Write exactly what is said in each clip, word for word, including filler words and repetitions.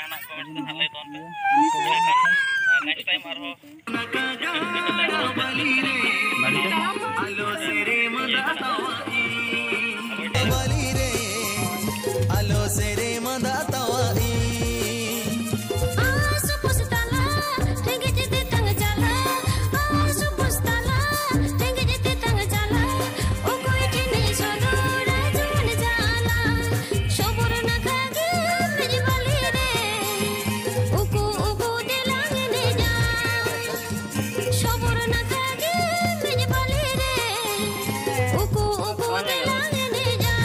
ᱡᱟᱦᱟᱱᱟᱜ ᱠᱚ ᱢᱮᱱᱟᱜ ᱠᱷᱟᱱ ᱞᱟᱹᱭ ᱛᱟᱵᱚᱱ ᱯᱮ᱾ ᱟᱨ next time ᱟᱨᱦᱚᱸ ᱟᱞᱚ ᱥᱮᱨᱮ ᱢᱟᱸᱫᱟ ᱛᱟᱣᱟ ᱤᱧ᱾ ᱟᱥ ᱯᱩᱥ ᱛᱟᱞᱟ, ᱨᱮᱸᱜᱮᱡ ᱛᱮᱛᱟᱝ ᱡᱟᱞᱟ᱾ ᱟᱥ ᱯᱩᱥ ᱛᱟᱞᱟ, ᱨᱮᱸᱜᱮᱡ ᱛᱮᱛᱟᱝ ᱡᱟᱞᱟ᱾ ᱚᱠᱚᱭ ᱴᱷᱮᱱ ᱥᱚᱫᱚᱨᱟ ᱡᱩᱣᱟᱹᱱ ᱡᱟᱞᱟ? ᱥᱚᱵᱚᱨ ᱱᱟᱠᱷᱟ ᱜᱮ ᱢᱮᱡ ᱵᱟᱞᱤ ᱨᱮ᱾ ᱩᱠᱩ ᱩᱠᱩ ᱛᱮᱞᱟᱝ ᱮᱱᱮᱡᱟ᱾ ᱥᱚᱵᱚᱨ ᱱᱟᱠᱷᱟ ᱜᱮ ᱢᱮᱡ ᱵᱟᱞᱤ ᱨᱮ᱾ ᱩᱠᱩ ᱩᱠᱩ ᱛᱮᱞᱟᱝ ᱮᱱᱮᱡᱟ᱾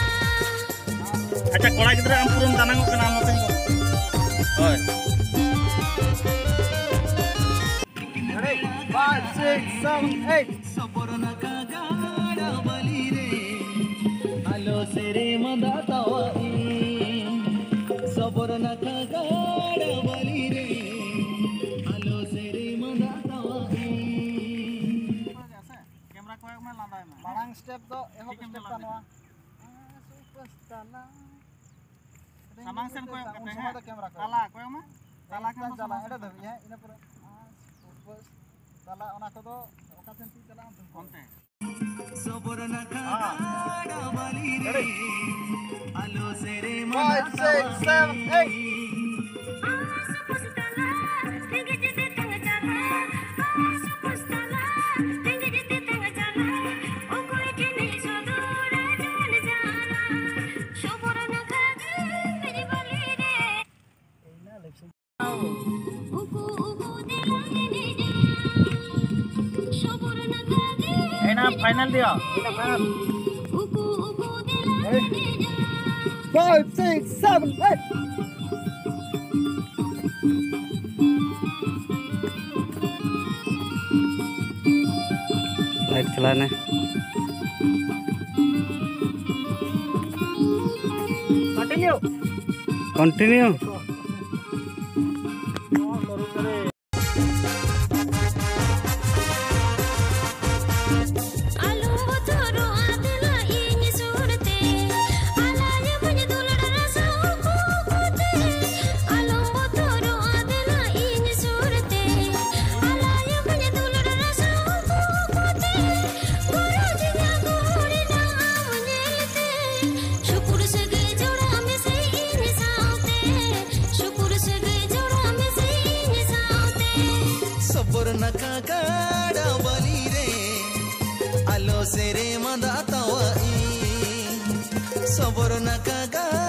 ᱟᱪᱪᱷᱟ, ᱠᱚᱲᱟ ᱜᱤᱫᱽᱨᱟᱹ ᱟᱢ ᱯᱩᱨᱟᱹᱢ ᱫᱟᱱᱟᱝᱚᱜ ᱠᱟᱱᱟ, ᱟᱢ ᱱᱚᱛᱮ ᱦᱤᱡᱩᱜ ᱢᱮ᱾ ᱦᱳᱭ᱾ Ready? Five, six, seven, eight. ᱥᱚᱵᱚᱨ ᱱᱟᱠᱷᱟ ᱜᱟᱰᱟ ᱵᱟᱹᱞᱤ ᱨᱮ, ᱟᱞᱚ ᱥᱮᱨᱮ ᱢᱟᱸᱫᱟ ᱛᱟᱣᱟ ᱤᱧ᱾ ᱥᱚᱵᱚᱨ ᱱᱟᱠᱷᱟ ᱜᱟᱰᱟ ᱵᱟᱹᱞᱤ ᱨᱮ, ᱟᱞᱚ ᱥᱮᱨᱮ ᱢᱟᱸᱫᱟ ᱛᱟᱣᱟ ᱤᱧ᱾ ᱠᱮᱢᱨᱟ ᱠᱚᱭᱚᱜ ᱢᱮ, ᱞᱟᱸᱫᱟᱭ ᱢᱮ᱾ ᱢᱟᱲᱟᱝ step ᱫᱚ, ᱮᱦᱚᱵ step ᱫᱚ ᱱᱚᱣᱟ᱾ ᱥᱟᱢᱟᱝ ᱥᱮᱱ ᱠᱚᱭᱚᱜ ᱠᱟᱛᱮ, ᱩᱱ ᱥᱚᱢᱚᱭ ᱫᱚ ᱦᱮᱸ᱾ ᱠᱮᱢᱨᱟ ᱠᱚᱭᱚᱜ᱾ ᱛᱟᱞᱟ ᱠᱚᱭᱚᱜ ᱢᱮ᱾ ᱛᱟᱞᱟ ᱠᱷᱟᱱ ᱫᱚ ᱛᱟᱞᱟ, ᱥᱟᱢᱟᱝ ᱮᱸᱰᱮ ᱥᱮᱱ᱾ ᱫᱷᱟᱹᱵᱤᱡ, ᱦᱮᱸ, ᱤᱱᱟᱹ ᱯᱚᱨᱮ, ᱟᱨ ᱩᱯᱟᱹᱥ, ᱛᱟᱞᱟ, ᱚᱱᱟ ᱠᱚᱫᱚ ᱚᱠᱟ ᱥᱮᱱ ᱛᱤ ᱪᱟᱞᱟᱜᱼᱟ, ᱚᱱᱛᱮ ᱠᱚᱭᱚᱜ᱾ ᱚᱱᱛᱮ᱾ ᱥᱚᱵᱚᱨ ᱱᱟᱠᱷᱟ ᱦᱮᱸ᱾ ᱜᱟᱰᱟ ᱵᱟᱹᱞᱤ ᱨᱮ, ᱟᱞᱚ ᱥᱮᱨᱮ ᱢᱟᱸᱫᱟ ᱛᱟᱣᱟ ᱤᱧ᱾ Five, six, seven, eight. ᱮᱱᱟ final ᱫᱤᱭᱟ᱾ Five, six, seven, eight. Light ᱪᱟᱞᱟᱣᱱᱟ᱾ Continue. Continue. ᱟᱞᱚᱢ ᱵᱚᱛᱚᱨᱚᱜᱼᱟ, ᱫᱮᱞᱟ ᱤᱧ ᱥᱩᱨ ᱛᱮ᱾ ᱟᱞᱟᱭᱟᱢᱟᱹᱧ ᱫᱩᱞᱟᱹᱲ ᱨᱟᱥᱟ ᱩᱠᱩ ᱩᱠᱩ ᱛᱮ᱾ ᱟᱞᱚᱢ ᱥᱚᱵᱚᱨ ᱱᱟᱠᱟ ᱜᱟᱰᱟ ᱵᱟᱹᱞᱤ ᱨᱮ ᱟᱞᱚ ᱥᱮᱨᱮ ᱢᱟᱸᱫᱟ ᱛᱟᱣᱟᱜ ᱤᱧ᱾ ᱥᱚᱵᱚᱨ ᱱᱟᱠᱟ ᱜᱟᱰᱟ